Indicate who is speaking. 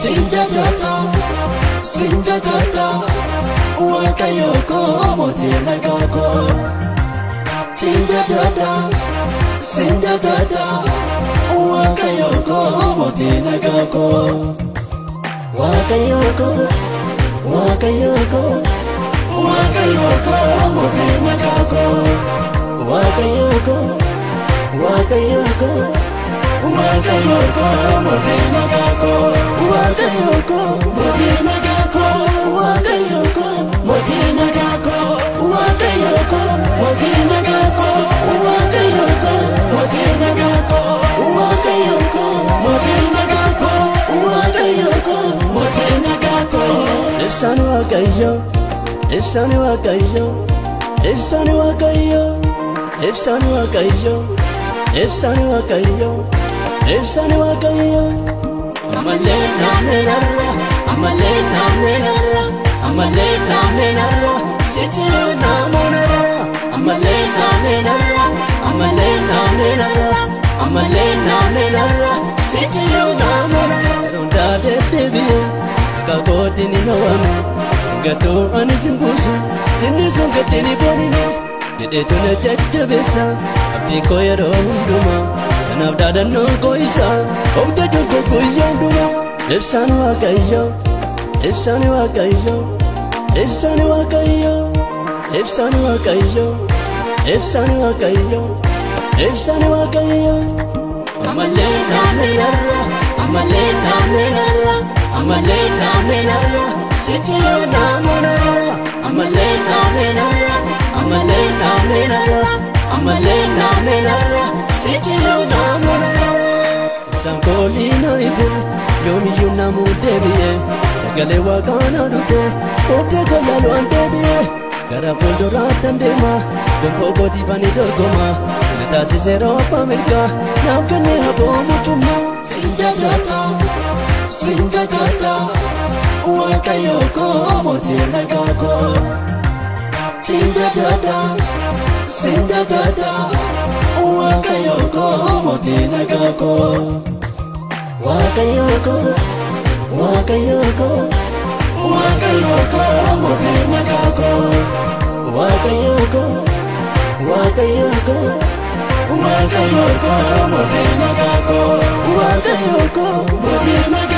Speaker 1: Sinjajadha, sinjajadha, Waaqayyo koo mootii nagaa koo. Sinjajadha, sinjajadha, Waaqayyo koo mootii nagaa koo.
Speaker 2: Waaqayyo koo, Waaqayyo koo,
Speaker 1: Waaqayyo koo mootii nagaa koo.
Speaker 2: Waaqayyo koo, Waaqayyo koo,
Speaker 1: Waaqayyo koo mootii nagaa koo. Waaqayyo koo
Speaker 2: mootii nagaa koo,
Speaker 1: Waaqayyo koo
Speaker 2: mootii nagaa koo,
Speaker 1: Waaqayyo koo
Speaker 2: mootii nagaa koo,
Speaker 1: Waaqayyo koo
Speaker 2: mootii nagaa koo,
Speaker 1: Waaqayyo koo
Speaker 2: mootii nagaa koo,
Speaker 1: Waaqayyo koo
Speaker 2: mootii nagaa koo.
Speaker 1: Ibsaan Waaqayyo, ibsaan Waaqayyo, ibsaan Waaqayyo, ibsaan Waaqayyo, ibsaan Waaqayyo, ibsaan Waaqayyo. Ammallee naannoo ammallee naannoo ammallee naannoo sitti naannoo ammallee naannoo ammallee naannoo ammallee naannoo sitti naannoo. Yeroo deddeebi'ee akka kootiin hin hawwame gatoo ani sin buusu tinni sun gaddeen boonine jedheetu na jajjabeessa abdii koo yeroo hundumaa kanaaf dhaadannoo koo isaa of jajuun koo guyyaa hundumaa. Ibsaan Waaqayyo, ibsaan Waaqayyo, ibsaan Waaqayyo, ibsaan Waaqayyo, ibsaan Waaqayyo, ibsaan Waaqayyo. Ammallee naannoo ammallee naannoo ammallee naannoo sitti naannoo ammallee naannoo ammallee naannoo ammallee naannoo sitti naannoo. Ibsaan koolii na ife yoomiyyuu namuu deebi'e sagalee waaqaa na dhufe oddee kolaalu an deebi'e gara fuulduraatti an deema gonfoo kootiif ani dorgoma na taasise rooba mirgaa naaf kennee haboo mucummaa. Sinjajadha, sinjajadha, Waaqayyo koo mootii nagaa koo. Sinjajadha, sinjajadha, Waaqayyo koo mootii nagaa koo.
Speaker 2: Waaqayyo koo, Waaqayyo koo,
Speaker 1: Waaqayyo koo mootii nagaa koo.
Speaker 2: Waaqayyo koo, Waaqayyo koo,
Speaker 1: Waaqayyo koo mootii nagaa koo. Waaqayyo koo
Speaker 2: mootii nagaa.